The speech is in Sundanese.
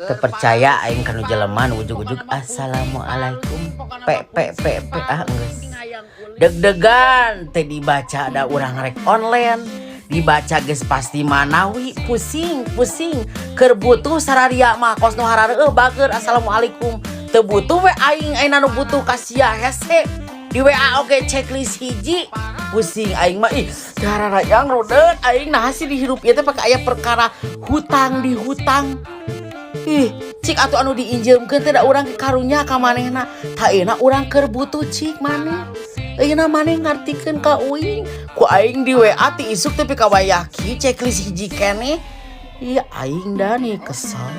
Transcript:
Teu percaya aing kanu jelema nu ujug-ujug assalamualaikum p p p p. Ah, geus deg-degan teh dibaca, ada urang rek online dibaca geus pasti manawi. Pusing pusing, keur butuh sararia mah kos nu harareueuh bager assalamualaikum. Teu butuh we aing, aing nu butuh ka sia hese di WA oge checklist hiji. Pusing aing mah, ih, yang rudet aing. Nah, sih di hirup ieu teh pake aya perkara hutang di hutang. Ih, cik atuh anu diinjeumkeun teh, da urang ke karunya ka manehna. Tah, ayeuna urang keur butuh, cik maneh. Ayeuna maneh ngartikeun ka uing. Ku aing di WA ti isuk tepi ka wayah kieu checklist hiji keneh. Ih, aing dah nih kesel.